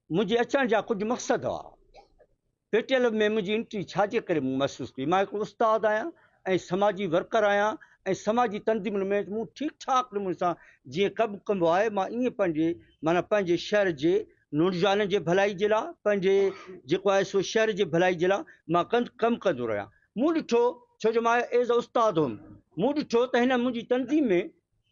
منهنجي اچڻ جا ڪجهه مقصد هئا. پيٽيل ۾ منهنجي انٽري ڇا جي ڪري مون محسوس ڪئي. مان هڪ استاد آهيان ۽ سماجي ورڪر آهيان ۽ سماجي تنظيمن ۾ مون ٺيڪ ٺاڪ نموني سان جيئن ڪم ڪبو آهي مان ائين پنهنجي معنيٰ پنهنجي شهر جي نوجوانن جي ڀلائي جي لاء پنهنجي جيڪو آهي سو شهر جي ڀلائي جي لاء مان ڪم ڪندو رهيان. مون ڏٺو ڇو جو مان ايز اي استاد هئم مون ڏٺو ته هن منهنجي تنظيم ۾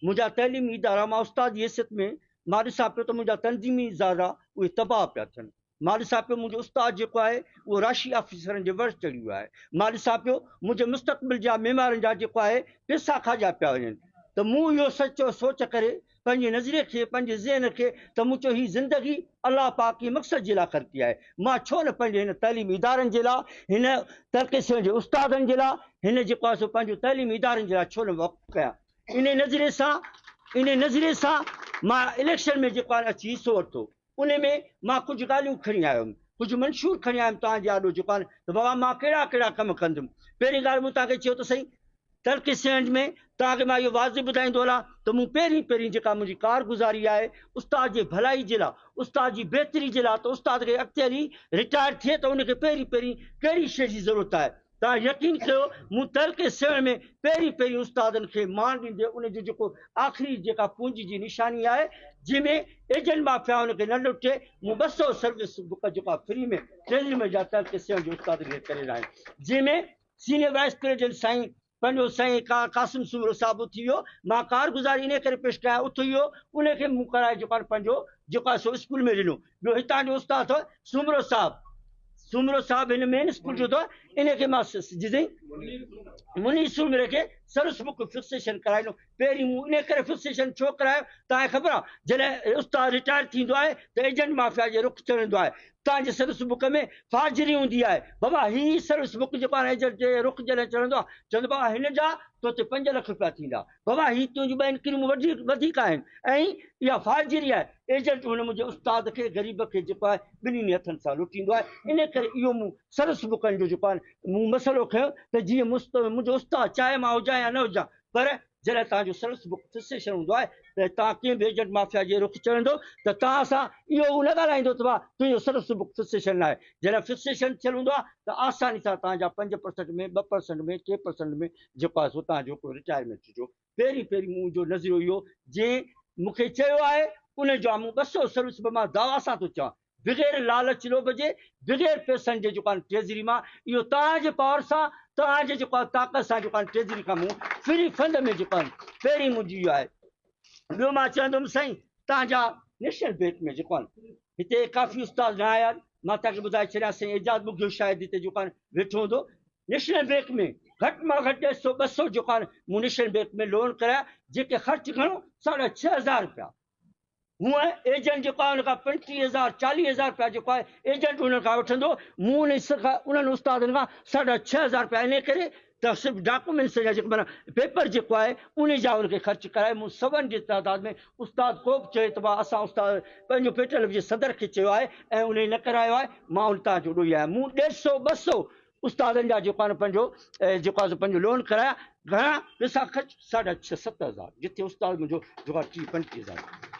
منهنجا تعليمي ادارا مان استاد جي حيثيت ۾ مان ڏسان پيو ته منهنجا تنظيمي ادارا اهي تباهه پيا ٿين. مان ڏسان پيو منهنجو استاد جيڪو آهي اهو راشي آفيسرن جي ور چڙهي ويو آهي. مان ڏسان پيو منهنجي مستقبل جا معمارن جا جيڪو آهي پيسا کاڄا پيا وڃن ته مون اهو سچ سوچ ڪري پنهنجي نظريي کي پنهنجي ذهن کي ته مون چيو هي زندگي الله پاڪ ڪنهن مقصد جي لاء خلقي آهي مان ڇو نه پنهنجي هن تعليمي ادارن جي لاء هن ترقي سيون جي استادن جي لاء هن جيڪو آهي سو پنهنجو تعليمي ادارن جي لاء ڇو نه وقف ڪيان. انهي نظريي سان انهي نظريي سان مان اليڪشن ۾ جيڪو آهي اچي حصو ورتو انهي ۾ مان ڪجهه ڳالهيون کڻي آيو هيم ڪجهه منشور کڻي آيم توهان جي آڏو جيڪو آهي ته بابا مان ڪهڙا ڪهڙا ڪم ڪندم پهرين ڳالهه مون توهان کي چيو ته سائين ترقي سينٽ ۾ توهان کي مان اهو واضح ٻڌائيندو هلان ته مون پهرين پهرين جيڪا منهنجي ڪارگذاري آهي استاد جي ڀلائي جي لاء استاد جي بهتري جي لاء ته استاد کي اڳتي هلي رٽائر ٿئي ته ان کي پهرين پهرين ڪهڙي شيء جي ضرورت آهي توهان يقين ڪيو مون تعلقي سيوهڻ ۾ پهرين پهرين استادن کي مان ڏيندي ان جو جيڪو آخري جيڪا پونجي جي نشاني آهي جنهن ۾ ايجنٽ مافيا ان کي نه لٽي مون 200 سروس بڪ جيڪا فري ۾ ٽريزري ۾ جا تعلقي سيوهڻ جي استادن کي ڪري ڏنا آهن جنهن ۾ سينيئر وائيس پريزيڊنٽ سائين پنهنجو سائين قاسم سومرو صاحب اٿي ويو مان ڪارگذاري انهي ڪري پيش ڪيان اٿي ويو انهي کي مون ڪرائي جيڪو آهي پنهنجو جيڪو آهي سو اسڪول ۾ ڏنو ٻيو هتان جو استاد اٿو سومرو صاحب سومرو صاحب هن مين اسڪول جو اٿو انهي کي مان جي منير سومري کي سروس بڪ فڪسيشن ڪرائي ڏنو پهرين مون انهي ڪري فڪسيشن ڇو ڪرايو توهان کي خبر آهي جڏهن استاد رٽائر ٿيندو آهي ته ايجنٽ مافيا جي رخ چڙهندو آهي توهان جي سروس بڪ ۾ فارجري هوندي آهي بابا هي سروس بڪ جيڪو آهي ايجنٽ جي رخ جڏهن چڙهندو آهي چوندو بابا هن جا تو تي 5 لک روپيا ٿيندا بابا هي تنهنجون ٻه انڪريمون وڌيڪ آهن ۽ اها فارجري آهي ايجنٽ هن منهنجي استاد کي غريب کي جيڪو آهي ٻنهي هٿن سان لٽيندو آهي ان ڪري اهو مون سروس بڪن جو جيڪو آهي مون مسئلو کنيو ته جيئن منهنجو استاد چاهي مان هجان يا نه هجان پر جڏهن توهان جو سروس بڪ فڪسيشن هوندو آهي ته توهان ڪنهن به ايجنٽ مافيا جي رخ چڙهندو ته توهان سان اهو هو نه ڳالهائيندو ته ڀاء تنهنجو سروس بڪ فڪسيشن ناهي جڏهن فڪسيشن ٿيل هوندو آهي ته آساني سان توهان جا 5% ۾ 2% ۾ 3% ۾ جيڪو آهي سو توهان جو هڪڙو رٽائرمينٽ جو پهرين پهرين منهنجو نظريو اهو جنهن مون کي چيو آهي ان جو مون 200 سروس به مان دعويٰ سان ٿو چوان بغير لالچ لوڀ جي بغير پئسن جي جيڪو آهي ٽريزري مان اهو توهان جي پاور سان توهان جي جيڪو آهي طاقت سان جيڪو آهي ٽريزري کان مون فري فنڊ ۾ جيڪو آهي پهرين منهنجي اهو آهي ٻيو مان چوندم سائين توهان جا نيشنل بينڪ ۾ جيڪو آهي هتي ڪافي استاد نه آيا آهن مان توهان کي ٻڌائي ڇڏيان سائين اعجاز ٻگهيو شايد هتي جيڪو آهي ويٺو هوندو نيشنل بينڪ ۾ گهٽ مان گهٽ ڏيڍ سو ٻه سو جيڪو آهي مون نيشنل بينڪ ۾ لون ڪرايا جيڪي خرچ گهڻو 6500 روپيا هونء ايجنٽ جيڪو آهي ان کان 35 هزار 40 هزار رپيا جيڪو آهي ايجنٽ انهن کان وٺندو مون انهن استادن کان 6500 رپيا انهي ڪري ته صرف ڊاڪومينٽس جا جيڪو معنيٰ پيپر جيڪو آهي انهي جا ان کي خرچ ڪرائي مون سون جي تعداد ۾ استاد ڪو به چئي ته ڀاء اسان استاد پنهنجو پيٽل جي صدر کي چيو آهي ۽ انهي نه ڪرايو آهي مان ان تان جو ڏوهي آهيان مون ڏيڍ سو ٻه سو استادن جا جيڪو آهي پنهنجو جيڪو آهي پنهنجو لون ڪرايا گهڻا پئسا خرچ ساڍا ڇهه ست هزار جتي استاد منهنجو جيڪو آهي 30 35 هزار.